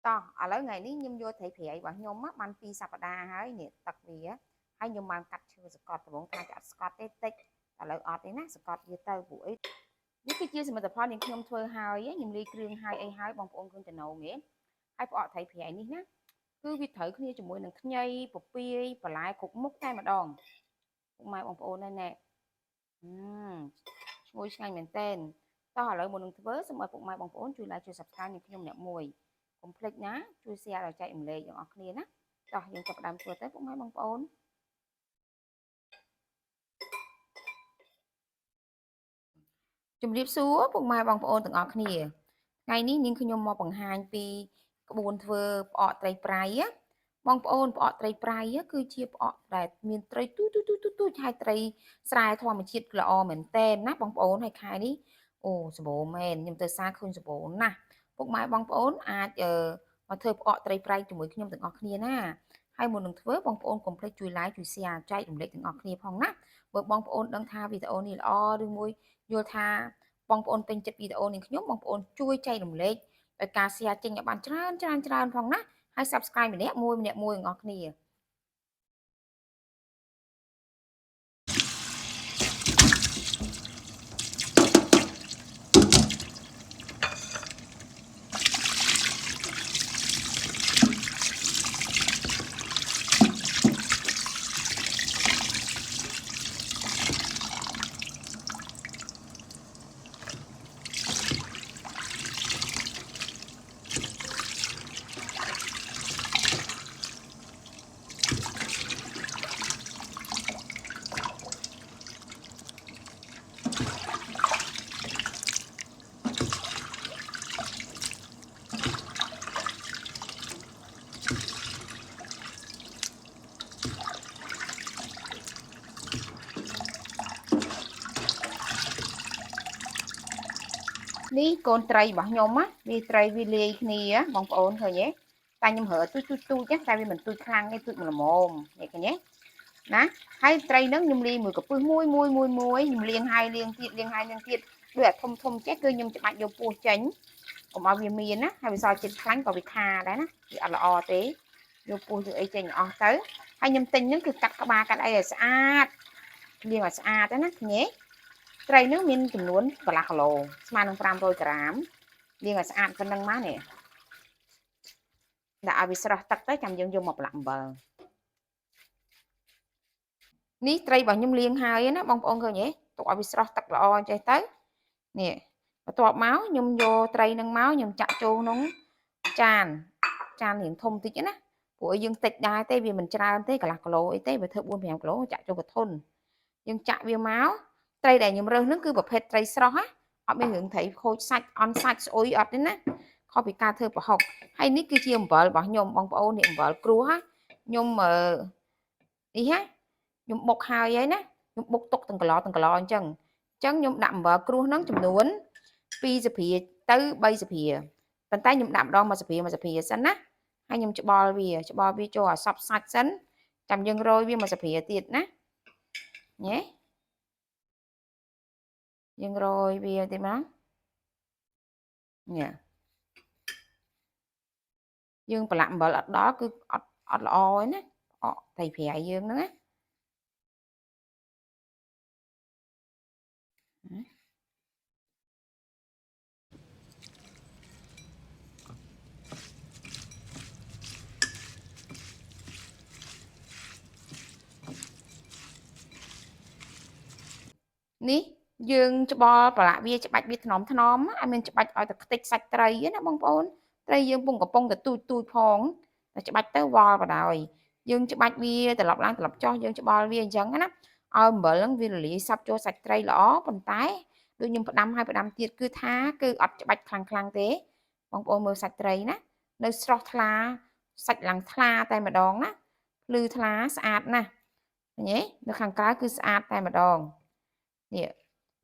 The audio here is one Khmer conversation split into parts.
តោះឥឡូវថ្ងៃនេះខ្ញុំយកត្រីប្រៃរបស់ខ្ញុំបាន2សប្តាហ៍ហើយនេះទឹកវាហើយខ្ញុំបានកាត់ឈើសកត់ត្បូងថាจะអត់ស្កត់ទេតិចឥឡូវអត់ទេណាសកត់វាទៅព្រោះអីនេះគឺជាសមិទ្ធផលដែលខ្ញុំធ្វើហើយខ្ញុំលាយគ្រឿងហើយអីហើយបងប្អូនឃើញតំណងទេហើយផ្អកត្រីប្រៃនេះណាគឺវាត្រូវគ្នាជាមួយនឹងខ្ញីពពាយបន្លែគ្រប់មុខតែម្ដងពុកម៉ែបងប្អូនណែឈ្ងុយឆ្ងាញ់មែនទែនតោះឥឡូវមុននឹងធ្វើសូមឲ្យពុកម៉ែបងប្អូនជួយ like ជួយ Subscribe នឹងខ្ញុំអ្នកមួយកុំភ្លេចណាជួយ share ដល់ចែករំលែកទាំងអស់គ្នាណាតោះយើងចាប់ផ្ដើមធ្វើទៅពុកម៉ែបងប្អូនជំរាបសួរពុកម៉ែបងប្អូនទាំងអស់គ្នាថ្ងៃនេះនាងខ្ញុំមកបង្ហាញពីក្បួនធ្វើផ្អកត្រីប្រៃបងប្អូនផ្អកត្រីប្រៃគឺជាផ្អកដែលមានត្រីទូទូទូទូទូហើយត្រីស្រែធម្មជាតិល្អមែនតែនណាបងប្អូនហើយខែនេះអូសម្បូរមែនខ្ញុំទៅសារឃើញសម្បូរណាស់ពុកម៉ែបងប្អូនអាចមកធ្វើផ្អកត្រីប្រៃជាមួយខ្ញុំទាំងអស់គ្នាណាហើយមុននឹងធ្វើបងប្អូនកុំភ្លេចជួយ like ជួយ share ចែករំលែកទាំងអស់គ្នាផងណាបើបងប្អូនដឹងថាវីដេអូនេះល្អឬមួយយល់ថាបងប្អូនពេញចិត្តវីដេអូនេះខ្ញុំបងប្អូនជួយចែករំលែកដោយការ share ចេញឲ្យបានច្រើនច្រើនច្រើនផងណាហើយ Subscribe ម្នាក់មួយម្នាក់មួយទាំងអស់គ្នានេះកូនត្រីរបស់ខ្ញុំណាវាត្រីវាលាយគ្នាបងប្អូនឃើញទេតែខ្ញុំរើទូចទូចទូចតែវាមិនទូចខ្លាំងទេទូចល្មមនេះឃើញទេណាហើយត្រីហ្នឹងខ្ញុំលាយមួយកពឹសមួយមួយមួយមួយខ្ញុំលាងហើយលាងទៀតលាងហើយលាងទៀតដូចអាធំធំចេះគឺខ្ញុំច្បាច់យកពោះចេញកុំឲ្យវាមានណាហើយវាសល់ជាតិខ្លាញ់ក៏វាខាដែរណាវាអត់ល្អទេយកពោះយកអីចេញអស់ទៅហើយខ្ញុំទិញហ្នឹងគឺកាត់ក្បាលកាត់អីឲ្យស្អាតលាងឲ្យស្អាតណាឃើញទេត្រីនឹងមានចំនួនកន្លះគីឡូស្មើនឹង500ក្រាមលាងឲ្យស្អាតប៉ុណ្ណឹងមកនេះដាក់ឲ្យវាស្រស់ទឹកទៅចាំយើងយកមកប្រឡាក់អំបិលនេះត្រីរបស់ខ្ញុំលាងហើយណាបងប្អូនឃើញទេទុកឲ្យវាស្រស់ទឹកល្អអញ្ចេះទៅនេះបន្ទាប់មកខ្ញុំយកត្រីនឹងមកខ្ញុំចាក់ចូលក្នុងចានចានរៀងធំតិចណាព្រោះយើងតិចដែរទេវាមិនច្រើនទេកន្លះគីឡូអីទេបើធ្វើ4 5គីឡូចាក់ចូលកធុនយើងចាក់វាមកត្រីដែលខ្ញុំរើសហ្នឹងគឺប្រភេទត្រីស្រស់ណាអត់មានរឿងត្រីខូចសាច់អន់សាច់ស្អុយអត់ទេណាខុសពីការធ្វើប្រហុកហើយនេះគឺជាអំបិលរបស់ខ្ញុំបងប្អូននេះអំបិលគ្រោះណាខ្ញុំនេះណាខ្ញុំបុកហើយហើយណាខ្ញុំបុកទុកទាំងកន្លទាំងកន្លអញ្ចឹងអញ្ចឹងខ្ញុំដាក់អំបិលគ្រោះហ្នឹងចំនួន2ស្លាបទៅ3ស្លាបប៉ុន្តែខ្ញុំដាក់ម្ដង1ស្លាប1ស្លាបសិនណាហើយខ្ញុំច្បល់វាច្បល់វាចូលឲ្យសព្វសាច់សិនចាំយើងរោយវា1ស្លាបទៀតណាញ៉េយើងរោយវាទៀតមកនេះយើងប្រឡាក់អំបិលអត់ដល់គឺអត់អត់ល្អឯណាអកត្រីប្រៃយើងហ្នឹងណានេះយើងច្បល់ប្រឡាក់វាច្បាច់វាថ្នមថ្នមឲ្យមានច្បាច់ឲ្យតែខ្ទេចសាច់ត្រីណាបងប្អូនត្រីយើងពងកំពុងតែទូចទូចផងតែច្បាច់ទៅវល់បដ ாய் យើងច្បាច់វាត្រឡប់ឡើងត្រឡប់ចុះយើងច្បល់វាអញ្ចឹងណាឲ្យអំបិលហ្នឹងវារលាយសັບចូលសាច់ត្រីល្អប៉ុន្តែដូចខ្ញុំផ្ដាំហើយផ្ដាំទៀតគឺថាគឺអត់ច្បាច់ខ្លាំងខ្លាំងទេបងប្អូនមើលសាច់ត្រីណានៅស្រស់ថ្លាសាច់ឡើងថ្លាតែម្ដងណាភ្លឺថ្លាស្អាតណាស់ឃើញទេនៅខាងក្រៅគឺស្អាតតែម្ដងនេះ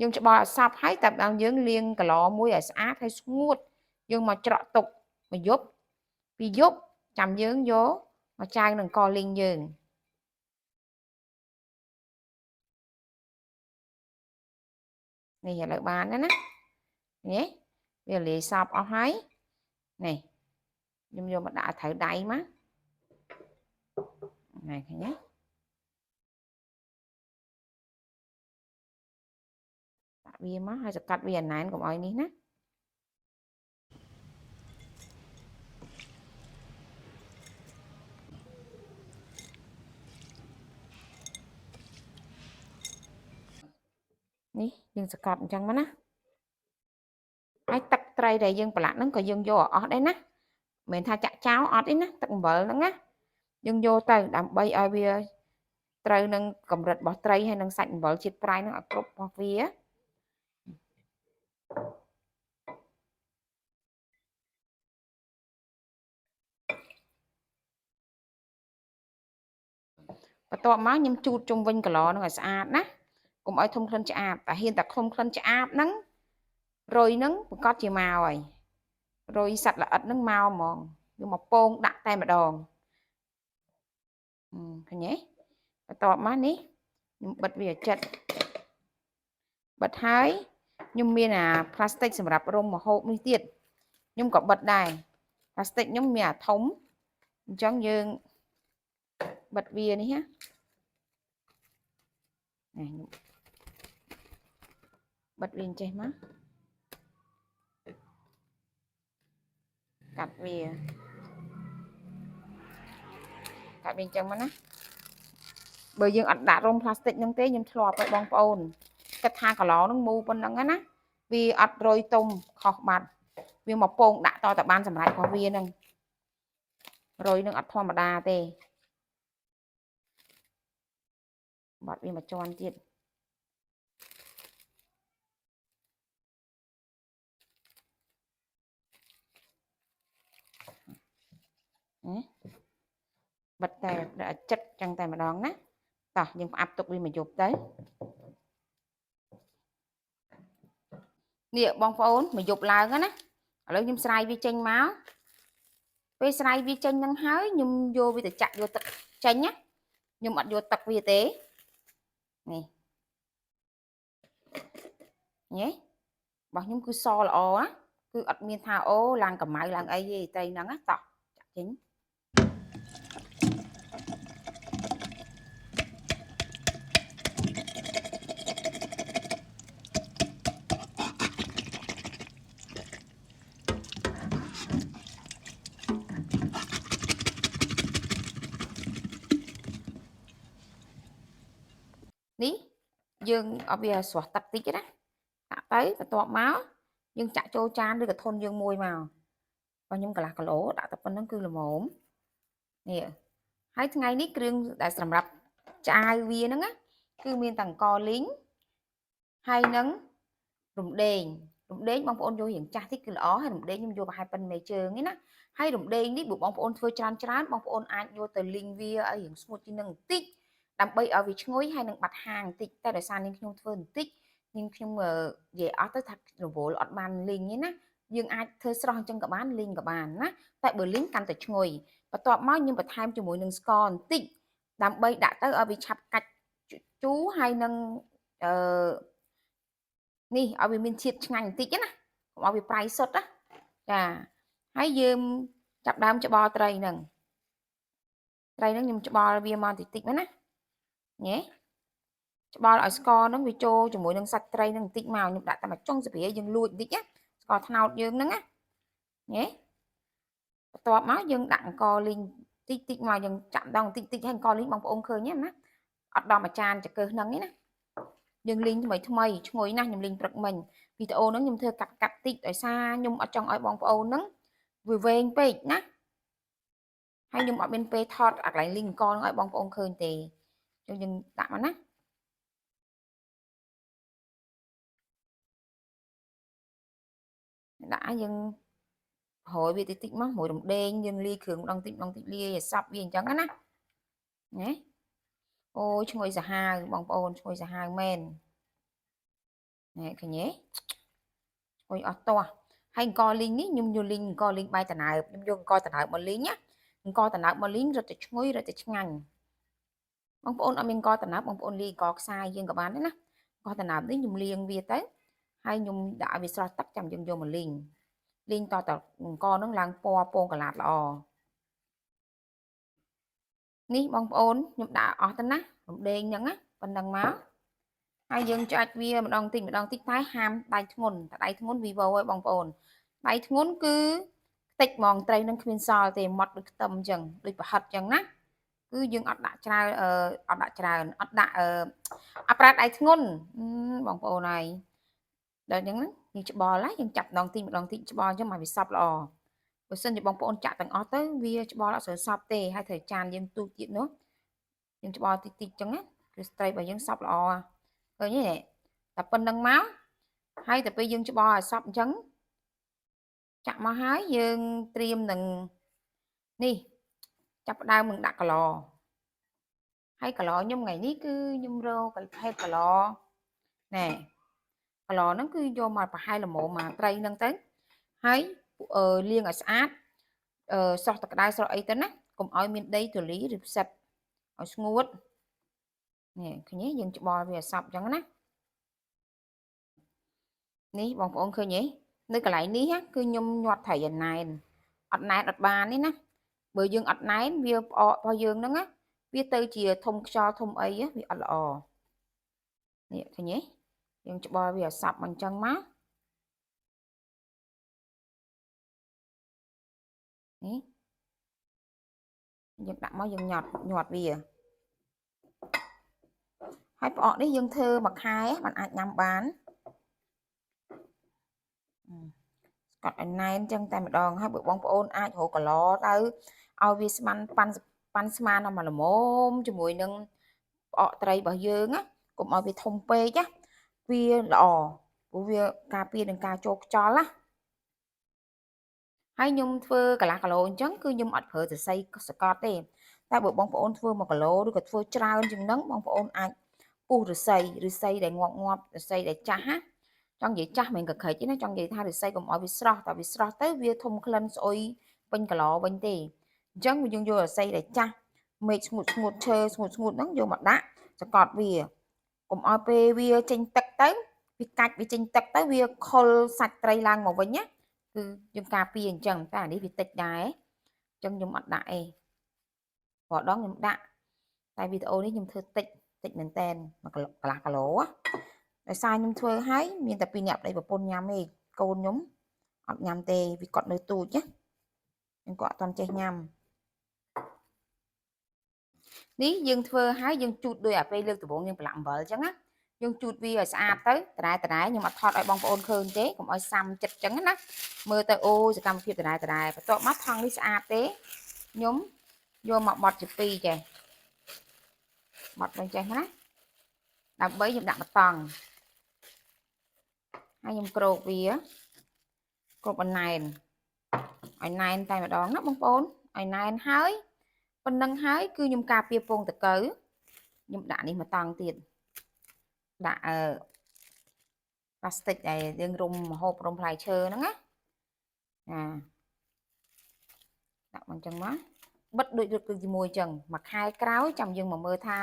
យើងច្បល់ឲ្យសព្វហើយតែដល់យើងលាងកន្លមួយឲ្យស្អាតហើយស្ងួតយើងមកច្រកទុកមួយយប់ពីរយប់ចាំយើងយកមកចាវនឹងកលីងយើងនេះឥឡូវបានហើយណានេះវាលាយសព្វអស់ហើយនេះ ខ្ញុំយកមកដាក់ឲ្យត្រូវដៃមកណែឃើញទេដាក់វាមកហើយសកាត់វាអាណែនកុំឲ្យនេះណានេះយើងសកាត់អញ្ចឹងមកណាហើយទឹកត្រីដែលយើងប្រឡាក់ហ្នឹងក៏យើងយកឲ្យអស់ដែរណាមិនមែនថាចាក់ចោលអត់ទេណាទឹកអំបិលហ្នឹងណាយើងយកទៅដើម្បីឲ្យវាត្រូវនឹងកម្រិតរបស់ត្រីហើយនឹងសាច់អំបិលជាតិប្រៃហ្នឹងឲ្យគ្រប់របស់វាបន្ទាប់មកខ្ញុំជូតជុំវិញកន្លហ្នឹងឲ្យស្អាតណាកុំឲ្យធំក្លិនឆ្អាបតែហ៊ានតែធំក្លិនឆ្អាបហ្នឹងរុយហ្នឹងប្រកាសជាមកហើយរុយសត្វល្អិតហ្នឹងមកហ្មងយកមកពងដាក់តែម្ដងឃើញទេបន្ទាប់មកនេះខ្ញុំបិទវាឲ្យជិតបិទហើយខ្ញុំមានអាផ្លាស្ទិកសម្រាប់រុំម្ហូបនេះទៀតខ្ញុំក៏បិទដែរផ្លាស្ទិកខ្ញុំមានអាធំអញ្ចឹងយើងបិទវានេះណានេះខ្ញុំបិទវាអញ្ចេះមកកាត់វាអញ្ចឹងមកណាបើយើងអត់ដាក់រុំផ្លាស្ទិកហ្នឹងទេខ្ញុំធ្លាប់ឲ្យបងប្អូនគិតថាកន្លហ្នឹងមូប៉ុណ្ណឹងណាវាអត់រុយទុំខុសបាត់វាមកពងដាក់តតែបានសម្រាប់របស់វាហ្នឹងរុយនឹងអត់ធម្មតាទេបាត់វាមួយជាន់ទៀតបិទតែដាក់ចិត្តចឹងតែម្ដងណាតោះយើងផ្អាប់ទុកវាមួយយប់ទៅនេះបងប្អូនមួយយប់ឡើងណាឥឡូវខ្ញុំស្រាយវាចេញមកពេលស្រាយវាចេញហ្នឹងហើយខ្ញុំយកវាទៅចាក់យកទឹកចេញណាខ្ញុំអត់យកទឹកវាទេនេះញ៉េរបស់ខ្ញុំគឺសល្អណាគឺអត់មានថាអូឡើងកម្ៅឡើងអីទេត្រីហ្នឹងណាតោះចាក់ចេញនេះយើងឲ្យវាស្រស់ទឹកតិចណាដាក់ទៅបន្ទាប់មកយើងចាក់ចូលចានឬក៏ធុនយើងមួយមកបើខ្ញុំកន្លះគីឡូដាក់តែប៉ុណ្្នឹងគឺល្មមនេះហើយថ្ងៃនេះគ្រឿងដែលសម្រាប់ឆ្អាវវាហ្នឹងណាគឺមានតែអង្ករលីងហើយនឹងរំដេងបងប្អូនយករៀងចាស់តិចគឺល្អហើយរំដេងខ្ញុំយកប្រហែលប៉ុនមេជើងឯណាហើយរំដេងនេះបើបងប្អូនធ្វើច្រើនបងប្អូនអាចយកទៅលីងវាឲ្យរៀងស្ងួតជាងនឹងបន្តិចដើម្បីឲ្យវាឈ្ងុយហើយនឹងបាត់ហាងបន្តិចតែដោយសារនាងខ្ញុំធ្វើបន្តិចនាងខ្ញុំនិយាយអស់ទៅថារវល់អត់បានលីងទេណាយើងអាចធ្វើស្រស់អញ្ចឹងក៏បានលីងក៏បានណាតែបើលីងកាន់តែឈ្ងុយបន្ទាប់មកខ្ញុំបន្ថែមជាមួយនឹងស្ករបន្តិចដើម្បីដាក់ទៅឲ្យវាឆាប់កាច់ជូរហើយនឹងអឺនេះឲ្យវាមានជាតិឆ្ងាញ់បន្តិចណាកុំឲ្យវាប្រៃសុទ្ធណាចាហើយយើងចាប់ដើមច្បល់ត្រីហ្នឹងខ្ញុំច្បល់វាមកតិចតិចមកណាញ៉េច្បល់ឲ្យស្ករហ្នឹងវាចូលជាមួយនឹងសាច់ត្រីហ្នឹងបន្តិចមកខ្ញុំដាក់តែមួយចុងស្ព្រាយើងលួចបន្តិចណាស្ករត្នោតយើងហ្នឹងណាញ៉េបន្ទាប់មកយើងដាក់អង្ករលីងតិចតិចមកយើងចាក់ដងតិចតិចហើយអង្ករលីងបងប្អូនឃើញទេណាអត់ដល់មួយចានចង្កឹះហ្នឹងទេណាយើងលីងថ្មីថ្មីឈ្ងុយណាស់ខ្ញុំលីងព្រឹកមិញវីដេអូហ្នឹងខ្ញុំធ្វើកាត់តិចដោយសារខ្ញុំអត់ចង់ឲ្យបងប្អូនហ្នឹងវាវែងពេកណាហើយខ្ញុំអត់មានពេលថតអាកន្លែងលីងអង្ករហ្នឹងឲ្យបងប្អូនឃើញទេអញ្ចឹងយើងដាក់មកណាដាក់ឲ្យយើងរយវាតិចតិចមកមួយរំដេងយើងលាយគ្រឿងម្ដងតិចម្ដងតិចលាយឲ្យសព្វវាអញ្ចឹងណាណាអូឈ្ងុយសាហាវបងប្អូនឈ្ងុយសាហាវមែនណែឃើញទេឈ្ងុយអស់ទាស់ហើយអង្គលីងនេះខ្ញុំយកលីងអង្គលីងបាយតណើបខ្ញុំយកអង្គតណើបមកលីងណាអង្គតណើបមកលីងរត់តែឈ្ងុយរត់តែឆ្ងាញ់បងប្អូនអត់មានអង្គតណើបបងប្អូនលាយអង្គខ្សាយយើងក៏បានដែរណាអង្គតណើបនេះខ្ញុំលាងវាទៅហើយខ្ញុំដាក់ឲ្យវាស្រស់ទឹកចាំយើងយកមកលីង លីងតតអង្គនឹងឡើងពណ៌ពងកន្លាតល្អនេះបងប្អូនខ្ញុំដាក់អស់ទៅណារំដេងហ្នឹងណាប៉ុណ្ណឹងមកហើយយើងចាច់វាម្ដងតិចម្ដងតិចតែហាមដៃធ្ងន់តែដៃធ្ងន់វីវឲ្យបងប្អូនដៃធ្ងន់គឺតិចហ្មងត្រីនឹងគ្មានសល់ទេម៉ត់ដូចខ្ទឹមអញ្ចឹងដូចប្រហិតអញ្ចឹងណាគឺយើងអត់ដាក់ច្រើនអត់ដាក់ច្រើនអត់ដាក់អត់ប្រើដៃធ្ងន់បងប្អូនហើយដល់អញ្ចឹងយើងច្បល់ណាយើងចាប់ម្ដងតិចម្ដងតិចច្បល់អញ្ចឹងមកវាសប់ល្អបើសិនជាបងប្អូនចាក់ទាំងអស់ទៅវាច្បល់អត់ស្រួលសប់ទេហើយត្រូវចានយើងទូចទៀតនោះយើងច្បល់តិចតិចអញ្ចឹងណាគឺត្រីរបស់យើងសប់ល្អឃើញទេតែប៉ុណ្្នឹងមកហើយតែពេលយើងច្បល់ឲ្យសប់អញ្ចឹងចាក់មកហើយយើងត្រៀមនឹងនេះចាប់ផ្ដើមនឹងដាក់កឡហើយកឡខ្ញុំថ្ងៃនេះគឺខ្ញុំរកប្រភេទកឡណែកឡហ្នឹងគឺយកមកប្រហែលល្មមមកត្រីហ្នឹងទៅហើយលាងឲ្យស្អាតស្រស់ទឹកក្តៅស្រស់អីទៅណាកុំឲ្យមានដីធូលីឬផ្សិតឲ្យស្ងួតនេះឃើញទេយើងច្បល់វាឲ្យសព្វអញ្ចឹងណានេះបងប្អូនឃើញទេនៅកន្លែងនេះគឺខ្ញុំញាត់ត្រីឲ្យណែនអត់ណែនអត់បានទេណាបើយើងអត់ណែនវាផ្អករបស់យើងហ្នឹងណាវាទៅជាធំខ្យល់ធំអីវាអត់ល្អនេះឃើញទេយើងច្បល់វាឲ្យសព្វអញ្ចឹងមកនេះយើងដាក់មកយើងញាត់វាហើយផ្អកនេះយើងធ្វើមួយខែมันអាចញ៉ាំបានស្កត់ឲ្យណែនចឹងតែម្ដងហើយបើបងប្អូនអាចរកកឡទៅឲ្យវាស្មានប៉ាន់ស្មានដល់មកល្មមជាមួយនឹងផ្អកត្រីរបស់យើងណាកុំឲ្យវាធំពេកណាវាល្អព្រោះវាការពារនឹងការចូលខ្យល់ណាហើយខ្ញុំធ្វើកន្លះគីឡូអញ្ចឹងគឺខ្ញុំអត់ប្រើសរសៃសកត់ទេតែបើបងប្អូនធ្វើ1គីឡូឬក៏ធ្វើច្រើនជាងហ្នឹងបងប្អូនអាចពុះឫស្សីដែលងាប់ឫស្សីដែលចាស់ណាចង់និយាយចាស់មិនកក្រិចទេណាចង់និយាយថាឫស្សីកុំឲ្យវាស្រស់តែវាស្រស់ទៅវាធំក្លិនស្អុយពេញគីឡូវិញទេអញ្ចឹងយើងយកឫស្សីដែលចាស់មេឃស្ងួតឈើស្ងួតហ្នឹងយកមកដាក់សកត់វាកុំឲ្យពេលវាចេញទឹកទៅវាកាច់វាចេញទឹកទៅវាខុលសាច់ត្រីឡើងមកវិញណាគឺយើងការពារអញ្ចឹងតែអានេះវាតិចដែរអញ្ចឹងខ្ញុំអត់ដាក់អីព្រោះដងខ្ញុំដាក់តែវីដេអូនេះខ្ញុំធ្វើតិចមែនតែនមួយកន្លះគីឡូដោយសារខ្ញុំធ្វើហើយមានតែពីរអ្នកប្តីប្រពន្ធញ៉ាំទេកូនខ្ញុំអត់ញ៉ាំទេវាគាត់នៅទូចណាខ្ញុំគាត់អត់ទាន់ចេះញ៉ាំនេះយើងធ្វើហើយយើងជូតដោយអាពេលលើកដំបូងយើងប្រឡាក់អំបិលអញ្ចឹងណាយើងជូតវាឲ្យស្អាតទៅដដែលខ្ញុំអត់ថតឲ្យបងប្អូនឃើញទេកុំឲ្យសាំចិត្តអញ្ចឹងណាមើលទៅអូសកម្មភាពដដែលបន្ទាប់មកថង់នេះស្អាតទេខ្ញុំយកមកបត់ជាពីរចេះបត់វិញចេះណាដើម្បីខ្ញុំដាក់ម្តង់ហើយខ្ញុំគ្របវាគ្របឲ្យណែនឲ្យណែនតែម្ដងណាបងប្អូនឲ្យណែនហើយប៉ុណ្ណឹងហើយគឺខ្ញុំការពារពងតកៅខ្ញុំដាក់នេះម្តង់ទៀតដាក់ប្លាស្ទិកដែលយើងរុំម្ហូបរុំផ្លែឈើហ្នឹងណាដាក់មកអញ្ចឹងមកបិទដូចរត់គឺជាមួយអញ្ចឹងមួយខែក្រោយចាំយើងមកមើលថា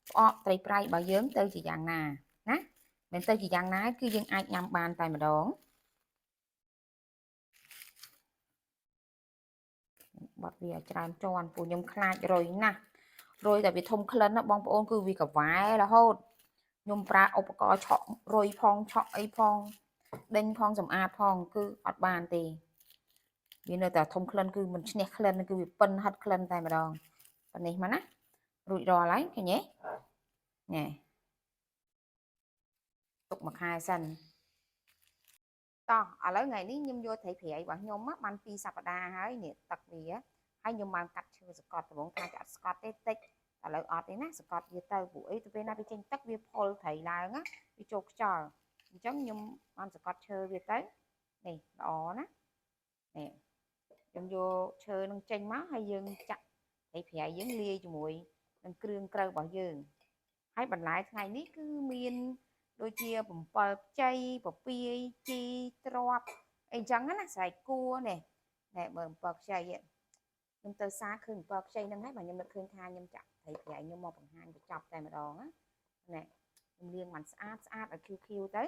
ផ្អកត្រីប្រៃរបស់យើងទៅជាយ៉ាងណាណាមិនទៅជាយ៉ាងណាគឺយើងអាចញ៉ាំបានតែម្ដងបត់វាច្រើនជាន់ពួកខ្ញុំខ្លាចរុយណាស់រុយតែវាធំក្លិនណាបងប្អូនគឺវាកវ៉ែរហូតខ្ញុំប្រើឧបករណ៍ឆក់រុយផងឆក់អីផងដេញផងសម្អាតផងគឺអត់បានទេវានៅតែធំក្លិនគឺមិនឈ្នះក្លិនគឺវាប៉ិនហិតក្លិនតែម្ដងប៉ុណ្នេះមកណារួចរាល់ហើយឃើញទេណែទុកមួយខែសិនតោះឥឡូវថ្ងៃនេះខ្ញុំយកត្រីប្រៃរបស់ខ្ញុំបាន2សប្តាហ៍ហើយនេះទឹកវាហើយខ្ញុំបានកាត់ឈើសកត់ដំបងថាจะអត់ស្កត់ទេតិចឥឡូវអត់ទេណាសកត់វាទៅព្រោះអីទៅពេលណាវាចេញទឹកវាផុលត្រីឡើងណាវាចូលខ្យល់អញ្ចឹងខ្ញុំបានសកត់ឈើវាទៅនេះល្អណានេះខ្ញុំយកឈើនឹងចេញមកហើយយើងចាក់ត្រីប្រៃយើងលាយជាមួយនឹងគ្រឿងក្រៅរបស់យើងហើយបន្លែថ្ងៃនេះគឺមានដូចជា7ខ្ចីពពាយជីទ្រាប់អីចឹងណាស្រែកគួរនេះណែមើល7ខ្ចីខ្ញុំទៅសាឃើញ7ខ្ចីហ្នឹងហើយបាទខ្ញុំនឹកឃើញថាខ្ញុំចាក់ត្រីប្រៃខ្ញុំមកបង្ហាញបញ្ចប់តែម្ដងណាណែខ្ញុំលាងបានស្អាតឲ្យខៀវទៅ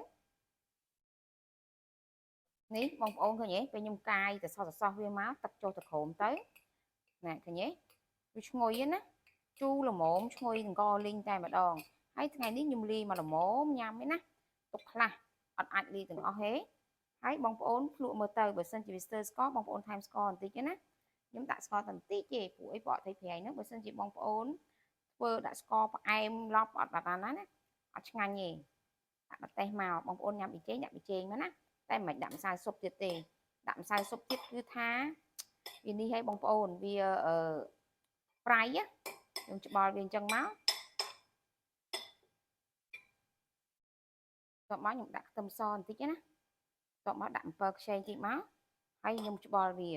នេះបងប្អូនឃើញទេពេលខ្ញុំកាយទៅសោះសោះវាមកទឹកចុះទៅក្រោមទៅណែឃើញទេវាឈ្ងុយណាជូរល្មមឈ្ងុយអង្ករលីងតែម្ដងហើយថ្ងៃនេះខ្ញុំលាយមកល្មមញ៉ាំឯណាទុកខ្លះអត់អាចលាយទាំងអស់ទេហើយបងប្អូនភ្លក់មើលទៅបើសិនជាវាស្ទើរស្ករបងប្អូនថែមស្ករបន្តិចណាខ្ញុំដាក់ស្ករតែបន្តិចទេព្រោះអីប្រក់ត្រីប្រៃហ្នឹងបើសិនជាបងប្អូនធ្វើដាក់ស្ករផ្អែមឡប់អត់បានណាណាអត់ឆ្ងាញ់ទេដាក់ម្ទេសមកបងប្អូនញ៉ាំប៊ីចេងដាក់ប៊ីចេងមកណាតែមិនដាក់ម្សៅស៊ុបទៀតទេដាក់ម្សៅស៊ុបទៀតគឺថាវានេះឲ្យបងប្អូនវាអឺប្រៃខ្ញុំច្បល់វាអញ្ចឹងមកតបមកខ្ញុំដាក់ខ្ទឹមសបន្តិចណាតបមកដាក់អំពិលខ្ចីតិចមកហើយខ្ញុំច្បល់វា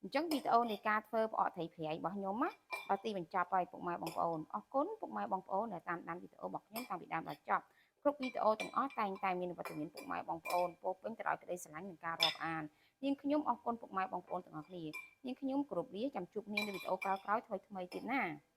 អញ្ចឹងវីដេអូនៃការធ្វើផ្អកត្រីប្រៃរបស់ខ្ញុំណាដល់ទីបញ្ចប់ហើយពុកម៉ែបងប្អូនអរគុណពុកម៉ែបងប្អូនដែលតាមដានវីដេអូរបស់ខ្ញុំតាំងពីដើមដល់ចប់គ្រប់វីដេអូទាំងអស់តែងតែមានវត្តមានពុកម៉ែបងប្អូនពោពេញទៅដោយក្តីស្រឡាញ់និងការរាប់អាននាងខ្ញុំអរគុណពុកម៉ែបងប្អូនទាំងអស់គ្នានាងខ្ញុំគោរពលាចាំជួបគ្នានៅវីដេអូក្រោយៗថ្មីៗទៀតណា។